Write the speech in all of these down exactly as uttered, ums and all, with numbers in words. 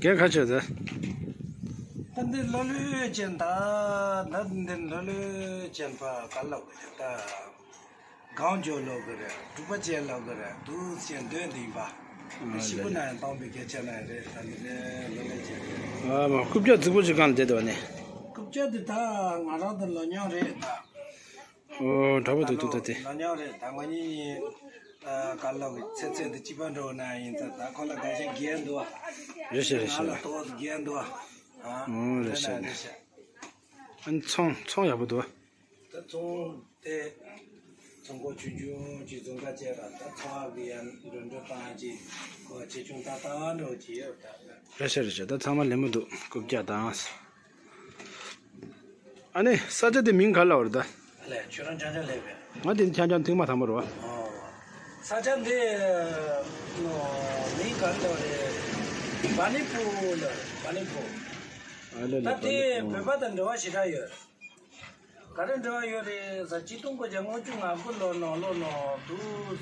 ཡ་ཁ་ཆོད་ཟེར། ད་འདི་ལྷོད་ལྷོད་ཅན་ད། ད་འདི་ལྷོད་ལྷོད་ཅན་པ་ག་ལབ་གི་རེད་ད། གང་འཇོག་ལོག་གི་རེད། དཀྲུག་པ་ཅན་ལོག་གི་རེད་འདུག་ཅེས་འདོད་འདི་ཡིན་པ། ཨ་ཞིབ་པོ་ན་ཡང་སྟོང་པའི་སྐད་ཆ་ན་ཡང་རེད། ད་འདི་ནས་ལྷོད་ལྷོད་ཅན་རེད། ཨ་མ་རྐུབ་བཀྱག་རྫིག་པོ་ཅིག་གང་ལ་བསྡད་འདུག་ནི། རྐུབ་བཀྱག་འདི་ད་ང་རང་ད་ལོ་ཉམས་རེད་ད། ཨོ་དྲག་པོ་འདུག་འདུག་ད་དེ། ལོ་ཉམས་རེད་ད། ང་གཉིས་གཉིས་ག་ལོག་གི་ཚེ་ཚད་དུ་སྐྱིད་པ་འགྲོ་ན་ཡིན་ད། ད་ཁོ་ལ་དགའ་ཤ་རྒྱས་འདུག་བ། རེད་ཤག་རེད་ཤག་ང་ལ་ཏོག་ཙམ་རྒྱས་འདུག་བ། ཨོ་རེད་ཤག་རེད་ཤག་ཨ་ནི་ཚོང་ཚོང་ཡག་པོ་འདུག་བ། ད་ཚོང་དེ་ཚོང་ཁོ་ཆུང་ཆུང་ཅིག་འཛོམས་ཀ་བྱས་ར། ད་ཚོང་བ་གི་ཡང་འགྲོ་འགྲོ་བཏང་ཅིག་ཁོ་ཆེ་ཆུང་ད་ལྟ་འགྲོ་ཅིག་ཡོད་ད། རེད་ཤག་རེད་ཤག་ད་ཚང་མ་ལེན་མི་འདུག་རྐུབ་བཀྱག་དང་། ཨ་ནི་ས་ཆ་དེ་མིང་ག་ལབ་རེད་ད། ལས་ཁྱོད་རང་ཅང་ཅང་ལས་པས། ང་དེ་ནི་ཅང་ཅང་ཐེངས་མ་དང་པོ་རེད་བ། ཨོ། ས་ཆ་འདི་ནོ་མིང་ག་ལབ་རེད། བ་ནི་པུ་ལ་བ་ནི་པུ། ཨ་ལས་ད་ལས་དེ་བ་ནི་པུ། བོད་པ་དང་འབྲེལ་བ་ཞེ་དྲག་ཡོད། ག་རེ་འབྲེལ་བ་ཡོད་རེད་ཟེར། ཆིག་སྟོང་དགུ་བརྒྱ་ལྔ་བཅུ་ང་དགུ་ལོ་ནང་ལོ་ནང་དུ་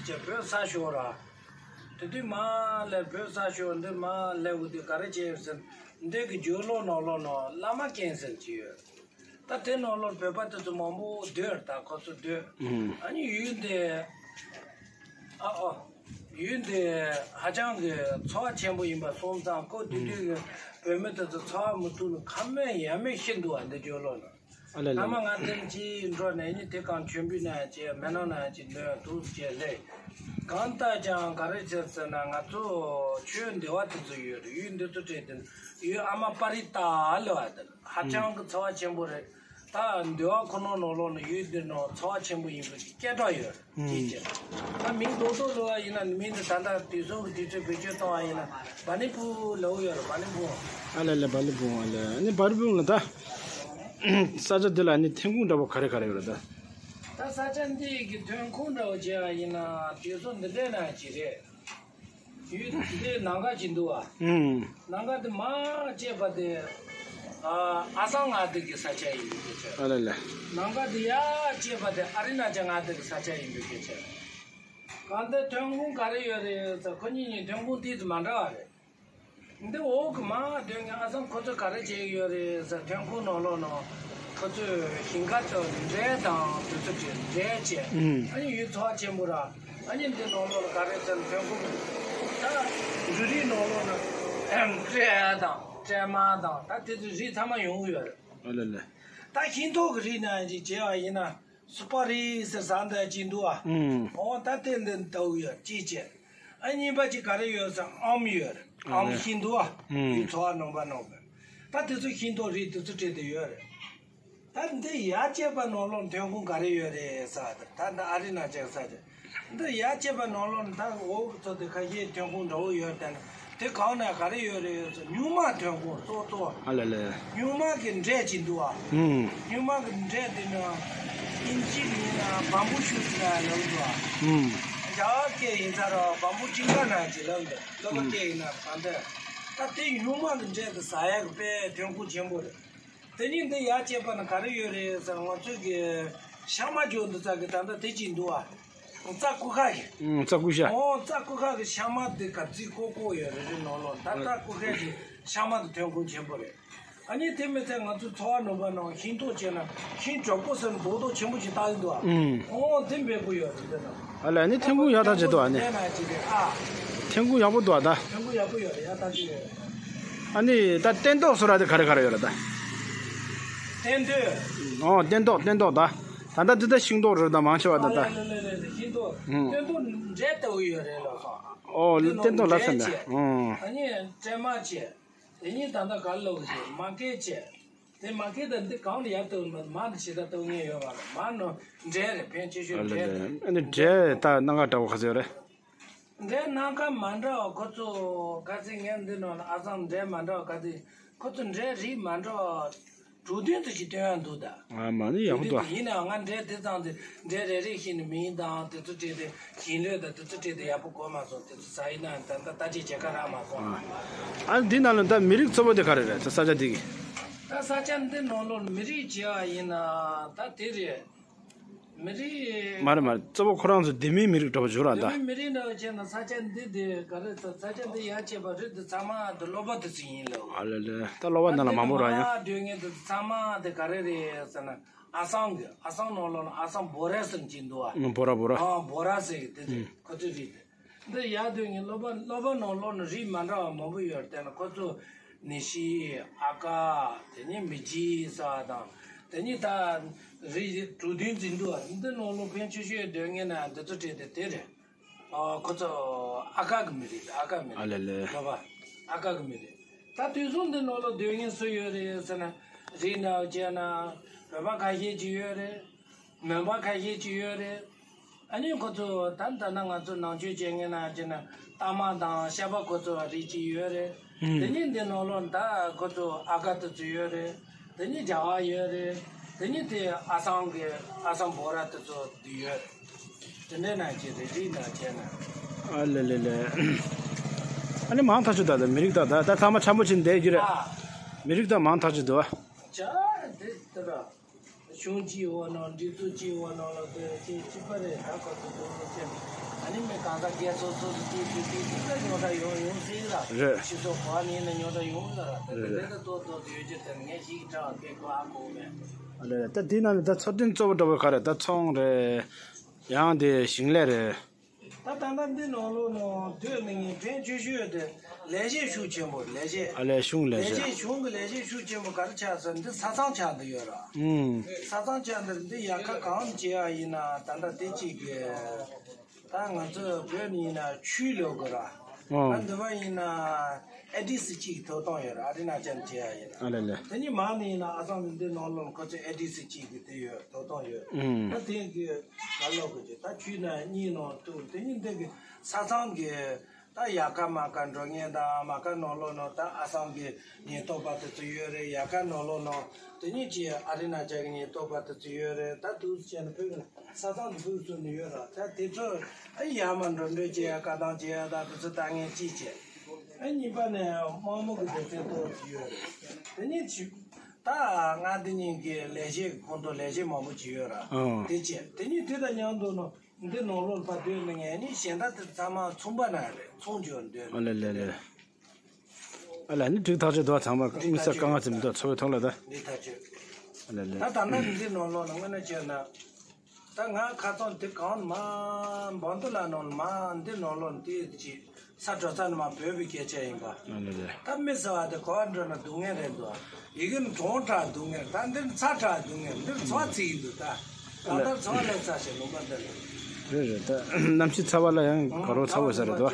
ཅེ་བོད་ས་ཤོར་ར། དེ་དུས་མ་ལས་བོད་ས་ཤོར་འདི་མ་ལས་འུ་དུས་ག་རེ་བྱས་ཟེར། འདི་གི་རྒྱུད་ལོ་ནང་ལོ་ནང་བླ་མ་རྒན་ཟེར་གྱི་ཡོད། ད་དེ་ནང་ལོ་བོད་པ་དེ་ཚོ་མང་པོ་སྡོད་ད་ཁོ་ཚོ་སྡོད། ཨ་ནི་ཡུལ་འདི་ཨ་ཨོ་ཡུལ་འདི་ཧ་ཅང་གི་འཚོ་བ་ཆེན་པོ་ཡིན་པ་སོང་ཙང་ཁོ་དུས་དུས་ཀྱི་བོད་མི་དེ་ཚོ་འཚོ་བ་མི་ཐུབ་ནས་ཁ་སྨྲས་ཡ་མེད་ཤི་འདུག་བ། འདི་རྒྱུད་ལོ་ནང་ཨ་ལ་ལ་ཨ་མ་ང་དེར་ཅིག་འགྲོ་ནས་ནི་དེ་གང་ཆོན་པོའི་ནང་ཅིག་མེ་ནང་ནང་ཅིག་ལོས་འདུག་ཅེས་ལས། གང་ལྟར་ཀྱང་ག་རེ་བྱས་ཟེར་ན་ང་ཚོ་ཆོས་འདི་བ་དེ་ཚོ་ཡོད་རེད། ཡུལ་འདི་ཚོ་སྤྲད་དེ་ཡུལ་ཨ་མ་པ་རི་ཏཱ་ལ་བ་དེ་ཧ་ཅང་གི་འཚོ་བ་ཆེན་པོ་རེད། ད་འདི་བ་ཁོ་ནོ་ནོ་ལོ་ནི་ཡུལ་འདི་ནོ་འཚོ་བ་ཆེན་པོ་ཡིན་པའི་སྐད་གྲགས་ཡོད་རེད། ཅིག་ཅིག་ད་མིང་རྡོག་རྡོག་ལོ་བ་ཡིན་ན་མིང་འདི་ད་ལྟ་དུས་སོང་གི་དུས་ཚོད་བེད་སྤྱོད་གཏོང་བ་ཡིན་ན་བ་ནི་པུ་ལོ་ཡོད་རེད། བ་ནི་པུ། ཨ་ལ་ལ་བ་ལི་བུང་ཨ་ལ་ཨ་ནི་བ་ལི་བུང་ལ་ད། ས་ཆ་འདི་ལ་ནི་ཐོན་ཁུངས་འདྲ་པོ་ག་རེ་ག་རེ་ཡོད་རེད་ད། ད་ས་ཆ་འདི་གི་ཐོན་ཁུངས་འདྲ་པོ་བྱས་པ་ཡིན་ན་དུས་སོང་འདི་འདྲས་ན་ཅི་རེད། ཡུལ་འདི་ནང་ག་ཅིག་འདུག་བ། ཨུམ། ནང་ག་དེ་མ་བཅད་པ་དེ། ཨ་ཨ་སང་ང་དེ་གི་ས་ཆ་ཡིན་པའི་སྐད་ཆ། ཨ་ལ་ལ། ནང་ག་དེ་ཡ་བཅད་པ་དེ་ཨ་རི་ན་ཅ་ང་དེ་གི་ས་ཆ་ཡིན་པའི་སྐད་ཆ། གང་ལྟར་ཐོན་ཁུངས་ག་རེ་ཡོད་རེད་ཟེར། ཁོ་གཉིས་གཉིས་ཐོན་ཁུངས་ཏིག་ཙམ་མ་འདྲ་བ་རེད། འདི་འོག་གི་མ་དོན་གྱི་ཨ་སང་ཁོ་ཚོ་ག་རེ་བྱེད་ཀྱི་ཡོད་རེད་ཟེར། ཐོན་ཁུངས་ནང་ལོགས་ནང་ཁོ་ཚོས་ཞིང་ཁ་ཚོ་འབྲས་དང་དེ་ཚོ་བྲིས་འབྲས་བྱས། ཨུམ། ཨ་ནི་ཡུལ་ཚོ་ཆེན་པོ་ར། ཨ་ནི་འདི་ནང་ལོགས་ལ་ག་རེ་ཟེར་ན་ཐོན་ཁུངས་ད་འབྲུ་རིགས་ནང་ལོགས་ན་སྤྲད་དང་སྤྲད་མ་དང་ད་དེ་ཚོ་རིགས་ཚང་མ་ཡོང་གི་ཡོད་རེད། ཨ་ལ་ལ། ད་ཤིང་ཏོག་གི་རིགས་ན་ཅིག་བྱས་པ་ཡིན་ན། སུ་པ་རི་ཟེར་ས་འདྲ་ཅིག་འདུག་ཨ། ཨུམ། འོ་ད་དེ་འདི་འདྲ་བོ་ཡོད་ཅིག་བྱས། ཨ་གཉིས་པ་ཅིག་ག་རེ་ཡོད་ཟེར་ཨམ་ཡོད། ཨ་ཨམ་ལས། ཤིང་འདུག་ཨ། ཨུམ། ཡུལ་ཚོ་བ་ནང་པ་ནང་པ། ད་དེ་ཚོ་ཤིང་ཏོག་རིགས་དེ་ཚོ་སྤྲད་དེ་ཡོད་རེད། ད་འདི་ཡ་བཅད་པ་ནང་ལོགས་ཐོན་ཁུངས་ག་རེ་ཡོད་རེད་ཟེར། ད་ད་ཨ་རི་ན་བཅད་ས་ཅིག་འདི་ཡ་བཅད་པ་ནང་ལོགས་ད་འོག་གི་ཚོ་དེ་ཁ་ཤས་ཐོན་ཁུངས་འདྲ་བོ་ཡོད་དེ་ན། དེ་གང་ན་ག་རེ་ཡོད་རེད་ཟེར། སྨྱུག་མ་ཐོན་ཁུངས་གཙོ་གཙོ། ཨ་ལ་ལ། སྨྱུག་མ་གི་འབྲས་ཅིག་འདུག་ཨ། ཨུམ། སྨྱུག་མ་གི་འབྲས་དེ་ནི་ཨིན་ཇི་ཡིན་ན་བམ་བུ་ཤུ་ན་ལབ་འདུག་ཨ། ཨུམ། རྒྱ་གར་སྐད་ཡིན་ས་ར་བམ་བུ་ཅིང་ཀ་ན་ཅིག་ལབ་འདུག་བློ་ཁ་སྐད་ཡིན་ན་གང་འདྲ། ད་དེ་སྨྱུག་མ་གི་འབྲས་དེ་ཟ་ཡག་གི་དཔེ་ཐོན་ཁུངས་ཆེན་པོ་རེད། དེ་ནི་འདི་ཡ་བཅད་པ་ན་ག་རེ་ཡོད་རེད་ཟེར། ང་ཚོའི་གི་ཤ་མ་ཇོ་འདི་ཚ་གི་ད་ལྟ་དེ་ཅིག་འདུག་ཨ། རྩྭ་ཀུ་ཁ་གི། ཨུམ། རྩྭ་ཀུ་ཤ། ཨོ་རྩྭ་ཀུ་ཁ་གི་ཤ་མ་དེ་ག་ཚིག་ཀོ་ཀོ་ཡོད་རེད་རེད་ནོ་ལོ། ད་རྩྭ་ཀུ་ཁ་གི་ཤ་མ་དེ་ཐོན་ཁུངས་ཆེན་པོ་རེད། ཨ་ནི་དེ་མི་ཚད་ང་ཚོ་ཚོ་བ་ནང་པ་ནང་ཤིང་ཏོག་བྱས་ན་ཤིང་གྲོག་པོ་ཟེར་ན་རྡོག་རྡོག་ཆེན་པོ་ཅིག་བཏགས་ཡོད་འདུག་ཨ། ཨུམ། ཨོ་དེ་འབེལ་པོ་ཡོད་རེད་འདི་ན། ཨ་ལ་ནི་ཐོན་ཁུངས་ཡག་ཐག་ཆོད་འདུག་ཨ་ནི། ཨ། ཐོན་ཁུངས་ཡག་པོ་འདུག་ཨ་ད། ཐོན་ཁུངས་ཡག་པོ་ཡོད་རེད་ཡག་ཐག་ཆོད་ཡོད་རེད། ཨ་ནི་ད་སྟན་ཏོག་སོ་ར་དེ་ག་རེ་ག་རེ་ཡོད་རེད་ད། སྟན་ཏོག་ཨོ་སྟན་ཏོག་སྟན་ཏོག་ད། ད་ལྟ་འདི་ད་ཤིང་ཏོག་རེད་ད་མང་ཆེ་བ་ད་ད། ཨ་ལེ་ལེ་ལེ་ལེ་ཤིང་ཏོག་ཨུམ། སྟན་ཏོག་འབྲས་ལྟ་བུ་ཡོད་རེད་ལགས་སོ། ཨོ་སྟན་ཏོག་ལ་ཟེར་འདྲ། ཨུམ། ཨ་ནི་སྲན་མ་བྱས། དེ་གཉིས་ད་ལྟ་ག་ལོག་བྱས་མ་སྐད་བྱས། དེ་མ་སྐད་ད་འདི་གང་ལ་ཡར་ལྟ་བུ་མ་མ་ནི་ཇི་ལྟར་ལྟ་བུ་ངེས་ཡོད་པ་ལ་མ་ནོ་འབྲས་རེད། ཕན་ཆེ་ཤོས་ཨ་ལེ་འབྲས་ལེ། རེད། ཨ་ནི་འབྲས་ད་སྣ་ཁ་འདྲ་བོ་ག་ཚོད་རེད། འདྲའི་སྣ་ཁ་མ་འདྲ་བ་ཁོ་ཚོ་ག་ཚོད་ངས་འདི་ནང་ལ་ཨ་ཚང་འདྲའི་མ་འདྲ་བ་ག་ཚོད་ཁོ་ཚོ་འདྲའི་རིགས་མ་འདྲ་བ་དྲུག་བདུན་ཙམ་ཞིག་སྟོན་ཡ་འདུག་ད། ཨ་མ་ནི་ཡག་པོ་འདུག་ཨ། ཡིན་ནའང་ང་འདྲའི་དེ་ཙང་དེ་འདྲའི་རེ་རེ་བཞིན་ནི་མིང་དང་དེ་ཚོ་བྲིས་ཏེ་ཞིང་ལས་དང་དེ་ཚོ་བྲིས་ཏེ་ཡག་པོ་གོ་མ་སོང་། དེ་ཚོ་ཟ་ཡིན་ན་ད་ལྟ་ལྟ་ཅི་བྱེད་ཀ་རག་མ་སོང་། ཨ་འདི་ནང་ལ་ད་མི་རིགས་གཙོ་བོ་དེ་ག་རེ་རེད་ད་ས་ཆ་འདི་གི། ད་ས་ཆ་འདི་ནང་ལོགས་མི་རིགས་བྱས་པ་ཡིན་ན་ད་དེ་རེད། མི་རིགས། མ་རེད་མ་རེད། གཙོ་བོ་ཁོ་རང་ཚོ་ལྡེ་མིག་མི་རིགས་འདྲ་པོ་བྱུང་ར་ད། ལྡེ་མིག་མི་རིགས་འདྲ་པོ་བྱས་ན་ས་ཆ་འདི་དེ་ག་རེ་ད་ས་ཆ་འདི་ཡར་བྱས་པ་རེད་དེ་ཚང་མ་འདི་ཀློག་པ་དེ་ཚོ་ཡིན་ལོ། ཨ་ལེ་ལེ། ད་ཀློག་པ་འདི་ལ་མང་པོ་ར་ཡང་། ད་ལྟ་སྡོད་མཁན་དེ་ཚང་མ་དེ་ག་རེ་རེད་ཟེར་ན་ཨ་སམ་གི་ཨ་སམ་ནང་ལོགས་ལ་ཨ་སམ་བོ་ར་ཟེར་གྱི་འདུག་ཨ། ཨ་བོ་ར་བོ་ར། ཨ་བོ་ར་ཟེར་གི་དེ་དེ་ཁོ་ཚོ་རེད་དེ། འདི་ཡར་སྡོད་མཁན་ཀློག་པ་ཀློག་པ་ནང་ལོགས་ནས་རིགས་མ་འདྲ་བ་མང་པོ་ཡོད་རེད་དེ་ན་ཁོ་ཚོ་ནི་ཤི་ཨ་ཀ་དེ་ནི་མི་ཇི་ཟེར་བ་དང་དེ་ནི་ད་རིགས་དྲུག་བདུན་ཟིན་འདུག་འདི་ནང་ལོགས་ཕན་ཆུ་ཤོད་སྡོད་མཁན་ན་འདི་ཚོ་བྲིས་ཏེ་དེ་རེད། ཨ་ཁོ་ཚོ་ཨ་ཀ་གི་མི་རེད། ཨ་ཀ་མི་ཨ་རེད། ལེ་ལེ། ཀློག་པ་ཨ་ཀ་གི་མི་རེད། ད་དུས་སང་འདི་ནང་ལོགས་སྡོད་མཁན་སུ་ཡོད་རེད་ཟེར་ན་རིགས་འདྲ་བོ་བྱས་ན་བོད་པ་ཁ་ཤས་ཅིག་ཡོད་རེད། མོན་པ་ཁ་ཤས་ཅིག་ཡོད་རེད། ཨ་ནི་ཁོ་ཚོ་ད་ལྟ་ན་ང་ཚོ་ནང་ཆོས་བྱེད་མཁན་ན་བྱས་ན་རྟ་མ་དང་ཤ་པ་ཁོ་ཚོ་རིགས་གཅིག་ཡོད་རེད། ཨུམ། དེ་ནི་འདི་ནང་ལོགས་ད་ཁོ་ཚོ་ཨ་ཀ་དེ་ཚོ་ཡོད་རེད། དེ་ནི་རྒྱ་གར་ཡོད་རེད། དེ་ནི་དེ་ཨ་སམ་གི་ཨ་སམ་བོ་ར་དེ་ཚོ་འདི་ཡོད་རེད། དེ་འདྲའི་ནང་གི་རིགས་རིགས་ནང་བྱས་ན། ཨ་ལེ་ལེ་ལེ། ཨ་ནི་མང་ཐག་ཆོད་ད་ད་མི་རིགས་ད་ད་ད་ཚང་མ་འཆམ་པོ་བྱས་བསྡད་རྒྱུ་རེད། ཨ། མི་རིགས་ད་མང་ཐག་ཆོད་འདུག་ཨ། ཅག་དེ་ལྟར་གཞུང་གཅིག་འོག་ནང་སྒྲིག་འཛུགས་གཅིག་འོག་ནང་ལ་དེ་ཅིག་གཅིག་པ་རེད། ད་ཁོ་ཚོ་དེ་ཚོ་བྱས་ཨ་ནི་མི་གང་ག་སྒེར་སོ་སོ་ལ་དེ་དེ་དེ་ཅིག་ད་ཉོ་ད་ཡོང་ཡོང་སྲིད་ལ། རེད། སྤྱི་ཚོགས་གོ་བ་ནི་ན་ཉོ་ད་ཡོང་ལ་ར་དེ་རེད་དེ་རེད། ད་ཏོག་ཏོག་དེ་ཡོད་ཀྱི་དེ་ངས་ཞིག་གྲངས་དེ་གོ་ཨ་གོ་མེད། ཨ་ལེ་ལེ། ད་དེའི་ནང་ནས་ད་ཚོགས་ཐེངས་གཙོ་བོ་འདྲ་བོ་ག་རེད། ད་ཚོང་རེད། ཡང་དེ་ཞིང་ལས་རེད། ད་ད་ལྟ་འདི་ནང་ལོགས་ནང་སྡོད་ནས་ངས་ཕན་ཆེ་ཤོས་དེ་ལས་བྱེད་ཤུགས་ཆེན་པོ་ལས་བྱེད། ཨ་ལས་གཞུང་ལས་ལས་བྱེད། བྱེད་གཞུང་གི་ལས་བྱེད་ཤུགས་ཆེན་པོ་ག་རེ་ཆགས་ཟེར་འདི་ས་མཚམས་ཆགས་འདི་ཡོད་ར། ཨུམ། ས་མཚམས་ཆགས་འདི་འདི་ཡལ་ག་གང་བྱེད་ཡ་ཡིན་ན་ད་ལྟ་དེ་གཅིག་གི་ད་ང་ཚོ་བོད་ནས་ཡིན་ན་ཆུ་ལོག་གི་ར། ཨོ། ད་འདི་བ་ཡིན་ན་ཨེ་ཌི་སི་གཅིག་གི་ཐོབ་ཐང་ཡོད་ར། ཨ་རི་ན་ཅན་བྱེད་ཡ་ཡིན་ན། ཨ་ལེ་ལེ། དེ་ནས་མང་ནས་ཡིན་ན་ཨ་སམ་འདི་ནང་ལོགས་ཁོ་ཚོ་ཨེ་ཌི་སི་གཅིག་གི་དེ་ཡོད། ཐོབ་ཐང་ཡོད། ཨུམ། ད་དེ་གི་ག་ལོག་གི་ཅིག་ད་ཆུ་ན་གཉིས་ནང་ཐུག་དེ་གཉིས་འདི་གི་ས་མཚམས་གི་ད་ཡལ་ག་མལ་ག་འགྲོ་མཁན་དང་མལ་ག་ནང་ལོགས་ནང་ད་ཨ་སམ་གི་ཉེན་རྟོག་པ་དེ་ཚོ་ཡོད་རེད། ཡལ་ག་ནང་ལོགས་ནང་དེ་གཉིས་ཀྱི་ཨ་རི་ན་ཅག་གི་ཉེན་རྟོག་པ་དེ་ཚོ་ཡོད་རེད། ད་དུས་ཚོད་ནི་ཕུགས་ས་མཚམས་དེ་ཕུགས་སུ་ནི་ཡོད་ར། ད་དེ་ཚོ་ཨ་ཡར་མར་འགྲོ་འགྲོ་བྱེད་ཡ་བཀག་སྡོམ་བྱེད་ཡ་ད་དེ་ཚོ་ལྟ་མཁན་གཅིག་བྱས། ཨ་གཉིས་པ་ནས་དམག་མི་གི་སྡེ་ཚན་ཏོག་ཙམ་ཡོད་རེད། དེ་ནས་ཆུ་ད་ང་འདི་གཉིས་ཀྱི་ལས་བྱེད་ཁོང་ཚོ་ལས་བྱེད་མང་པོ་ཅིག་ཡོད་ར། ཨང་། དེ་བྱས་དེ་ནས་དེ་དང་མཉམ་དུ་ནང་འདི་ནང་ལོགས་ཕར་སྡོད་ནས་ངས་ནི་གཞན་དག་དེ་ཚང་མ་ཚོང་པ་ན་རེད། ཚོང་སྦྱོར་འདོད། ཨ་ལེ་ལེ་ལེ། ཨ་ལ་ནི་འགྲིག་ཐག་ཆོད་འདུག་ཚང་མ་དངུལ་རྩ་དཀའ་ངལ་ཙམ་མི་འདུག་འཚོ་བའི་ཐོག་ལ་ད། འགྲིག་ཐག་ཆོད། ཨ་ལེ་ལེ། ད་ད་ལྟ་འདི་ནང་ལོགས་ལ་དངོས་གནས་བྱས་ན། ད་ང་ཁ་སང་དེ་གང་མ་འབངས་དུ་ལ་ནང་མ་འདི་ནང་ལོགས་འདི་ཅི་ས་འགྲོ་ས་ནི་མ་བོད་པའི་སྐད་ཆ་ཡིན་པ། ཨ་ལེ་ལེ། ད་མི་ཟེར་བ་དེ་གོ་བ་འགྲོ་ན་སྡུག་བསྔལ་རེད་འདུག་ཡི་གེ་ནི་གྲོང་དྲག་སྡུག་བསྔལ། ད་འདིར་ཚ་དྲག་སྡུག་བསྔལ། འདིར་ཚོ་ཚིག་ཡིན་འདུག་ད་ད་ལྟ་ཚོ་ལས་ཚ་ཞེས་ལུང་པ་འདིར། རེད་རེད། ད་གནམ་གཤིས་ཚ་བ་ལ་ཡང་དགའ་རོགས་ཚ་བོ་ཟེར་རེད་འདུག་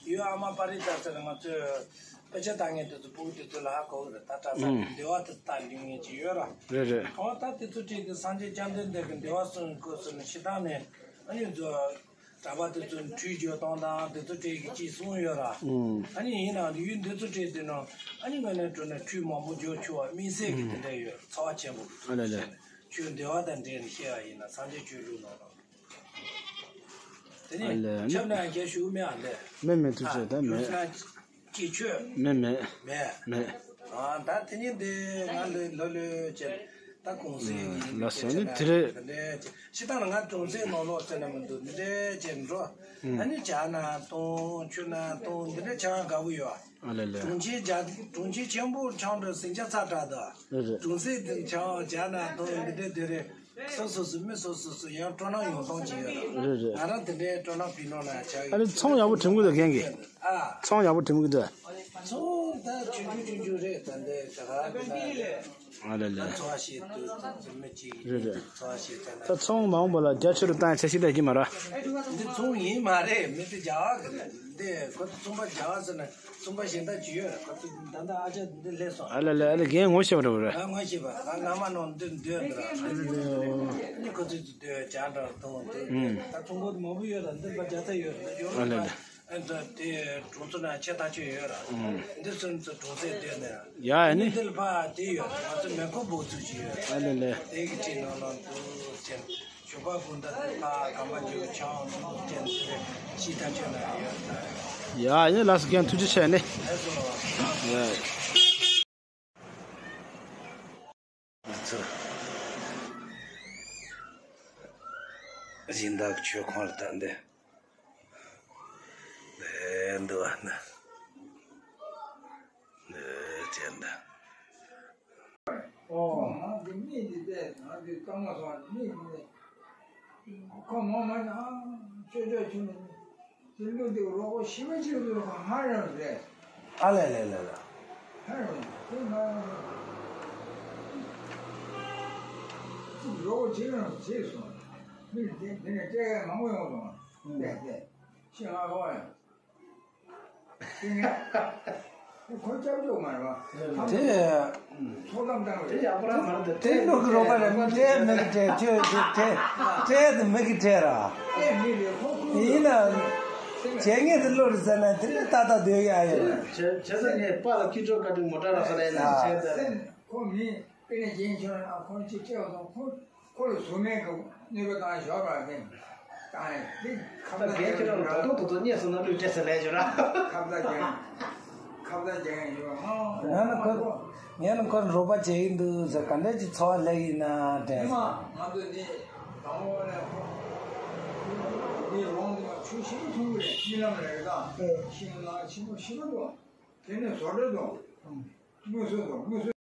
ཡོད། ཨ་མ་པ་རི་ཏ་ཟེར་ང་ཚོས་དཔེ་ཆ་ལྟ་མཁན་དེ་ཚོ་ཕྲུ་གུ་དེ་ཚོ་ལ་ཧ་གོ་གི་རེད། ད་གྲྭ་ས་ཨུམ། འདི་བ་དེ་ལྟ་ལུས་ངེས་ཀྱི་ཡོད་ར། རེད་རེད། འོ་ད་དེ་ཚོ་བྲིས་ཏེ་སངས་རྒྱས་བཅོམ་ལྡན་འདས་ཀྱི་འདི་བ་གསུངས་སྐོར་སོང་ནས་ཤི་སྟངས་ནས་ཨ་ནི་ཚོ་གྲྭ་པ་དེ་ཚོ་ཁྲུས་བརྗོད་སྟངས་དང་དེ་ཚོ་བྲིས་ཀྱི་ཅིག་གསུངས་ཡོད་ར། ཨུམ། ཨ་ནི་ཡིན་ནའང་ཡུལ་འདི་ཚོ་བྲིས་དུས་ནང་ཨ་ནི་ངོས་ནས་འགྲོ་ནས་ཁྲུས་མང་པོ་རྒྱོབ་ཆོག་པ་དམིགས་བསལ་གྱི་དེ་འདྲ་ཡོད། ཚ་བ་ཆེན་པོ་གི་ཨ་ལེ་ལེ། ཁྱོད་འདི་བ་དང་འབྲེལ་ནས་བཤད་པ་ཡིན་ན་སངས་རྒྱས་ཆོས་ལུགས་ནང་ལ། དེ་ནས་ཨ་ལས། ཁྱབ་ན་ཡང་ཞུ་མེད་ཨ་ལས། མེད་མེད་ཐུགས་རྗེ་ཆེ། ད་མེད། ཡོད་ན་ཅི་ཆོས། མེད་མེད། མེད། མེད། ཨ་ད་དེ་ནས་འདི་ང་ལོས་ལོ་ལོས་བྱས་ད་གུང་སེང་ཡིན། ལ་སོ་ནི་དེ་རེད། འདི་འདྲས་ཅི་ད་ང་གུང་སེང་ནང་ལོགས་ཟེར་ན་མི་འདུག་འདི་འདྲས་བྱས་འགྲོ། ཨ་ནི་ཇ་ན་འཐུང་ཆུ་ན་འཐུང་འདི་འདྲས་ཆང་དགའ་པོ་ཡོད། ཨ་ལས་ལས། གྲོང་ཁྱེར་རྒྱ་གྲོང་ཁྱེར་ཆེན་པོ་ཆང་འདྲ་ཟིང་ཆ་ཚ་དྲག་ད། རེད་རེད། གྲོང་གསེབ་དེ་ཆང་ཇ་ན་འཐུང་འདི་འདྲས་དེ་རེད། སོ་སོ་སོ་མི་སོ་སོ་སོ་ཡང་སྤྲོ་སྣང་ཡོང་སྟངས་ཅིག་ཡོད་རེད། རེད་རེད། ང་རང་དེ་འདྲའི་སྤྲོ་སྣང་ཕི་ནོ་ན་ཆགས་ཡོད། ཨ་ནི་ཚོང་ཡག་པོ་གྲིམ་གི་འདུག་རྒན་གི། ཨ། ཚོང་ཡག་པོ་གྲིམ་གི་འདུག་ཚོང་ད་ཆུང་ཆུང་ཆུང་ཆུང་རེད། ད་འདི་ད་ག་གི་ན་ཨ་ལེ་ལེ། ད་འཚོ་བ་ཞིག་ཏུ་ཚོ་མི་གཅིག་རེད་རེད། འཚོ་བ་ཞིག་ད་ན་ད་ཚོང་མ་འོངས་པ་ལ་རྒྱ་ཆེ་རུ་བཏང་ཡ་ཆ་ཞིག་ལས་ཀྱི་མ་ར། འདི་ཚོང་ཡིན་མ་རེད། མི་དེ་རྒྱ་ག་གི་རེད། འདི་ཁོ་ཚོ་ཚོང་པ་རྒྱ་ག་ཟེར་ན། གསུམ་པ་གཞན་དག་ཅི་ཡོད། ཁོ་ཚོ་ད་ལྟ་ཨ་ཅག་འདི་སླེབས་སོང་། ཨ་ལ་ལ་ཨ་ལ་རྒན་ངོ་ཤེས་པ་རེད་པ། ང་ངོ་ཤེས་པ། ང་སྔ་མ་ནང་འདིར་སྡོད་འདི་ར། ཨ་ལ་ལ། ཨ་ནི་ཁོ་ཚོ་ཚོ་སྡོད་ཇ་འདྲ་འཐུང་འདི། ཨུམ། ད་ཚོང་པ་མང་པོ་ཡོད་ར། འདིར་ཕར་རྒྱ་ཚ་ཡོད་ར། ཡོད་ཨ་ལ་ལ། ཨ་ནི་དེ་གྲོང་ཚོ་ན་ཆེ་ཐག་ཆོད་ཡོད་ར། ཨུམ། འདི་སོང་ཚོ་གྲོང་གསེབ་སྡོད་ནས་ར། ཡ་ཨ་ནི། འདིར་ཕར་དེ་ཡོད། ང་ཚོ་མེ་འཁོར་འབོག་ཚུགས་ཀྱི་ཡོད། ཨ་ལ་ལ། དེ་གི་ཁྲིད་ནང་ལ་འདུག་ཅེས། ཞོགས་པ་དགོང་དག་ཕ་གམ་པ་རྒྱུག་ཆང་ནོར་ཅན་ཚེ་ཤི་ཐ་ཆོད་ན་ཡོད། ཡ་ཡིན་ལགས་སོ། རྒན་ཐུགས་རྗེ་ཆེ་ནི། ལགས་སོ། ཡ། སྦྱིན་བདག་ཆོས་ཁོང་ལ་ད་འདི། འདི་འདུག་བ་ན། འདི་བྱས་འདི། ཨོ། ང་འདི་མི་འདི་བལྟས་ང་འདི་བཏང་མ་སོང་མི་འདི། ཁོ་མ་མ་ཡང་ཅོ་ཅོ་ཆུ་ནི། དེ་ལུགས་དེ་རོགས་པ་ཞི་བ་ཅིག་ལུགས་ཁོ་ཧ་རམ་རེད། ཨ་ལས་ལས་ལས་ལས། ཧ་རམ་དེ་ང་ཅིག་རོགས་པ་ཅིག་རང་བྱས་སོང་། མི་དེ་དེ་ནས་སྐྱེ་མཁན་མང་པོ་ཡོང་སོང་། བལྟས་བལྟས་ཤི་ང་ཁོ་ཡང་། དེ་ནས་ཁོ་སྐྱབས་བཅོལ་མ་རེད་བ། དེ། ཚོགས་གཏམ་བཏང་བ་རེད། དེ་ཡག་པོ་རང་མ་རེད་དེ། དེ་ཀླུ་གི་རོགས་པ་རེད། མི་སྤྲད་མི་གི་སྤྲད་ཁྱོད་ཀྱི་སྤྲད་སྤྲད་དེ་མི་གི་སྤྲད་ར། ཡིན་ན། བྱས་ངེས་དེ་བློ་རེ་ཟེར་ན་དེ་རིང་ཏག་ཏག་སྡོད་ཡ་ཡོད། བྱས་བྱས་ཙང་ངས་པཱ་ལགས་ཁྱི་ཁྲོ་བཀའ་དྲིན་མོ་ཊ་ར་ས་ལ་ཡིན་ན་བྱས་ཙང་། ཁོ་མི་དཔེ་ནས་རྒྱན་ཆོག་ན་ཁོ་ཅི་སྤྲད་སོང་ཁོ། ཁོ་ལ་གཟུགས་མེད་ཀྱི་གནོད་པ་བཏང་ཞོག་ར་དེ། བཏང་ཡ་དེ་ཁ་ད་བརྡ་རྒན་ཁྱེད་རང་རྡོག་རྡོག་རྡོག་རྡོག་རྙེད་སོང་ན་ལུས་སྤྲད་ཟེར་ལས་བྱོས་ར། ཁ་བརྡ་རྒྱག་ཁ་བརྡ་རྒྱག་ཡོད་མ། ང་ནི་ཁོ་ངས་ནི་ཁོར་རོགས་པ་བྱེད་ཀྱི་འདུག་ཟེར། ག་འདྲ་ཅིག་འཚོ་བ་ལེགས་ཡིན་ན་དྲན་སོང་། ང་ཚོ་འདི་དང་པོ་ནས་ཁོ་འདི་ལོང་འདི་མ་ཆུ་ཤིན་ཐུང་གི་རེད། ཤིང་ལམ་རེད་ད། ཤིང་ལ་ཆེན་པོ་ཤིན་པོ་འདུག་དེ་ནས་བཟོ་གྲྭ་འདུག་དངོས་སུ་འདུག་དངོས་སུ།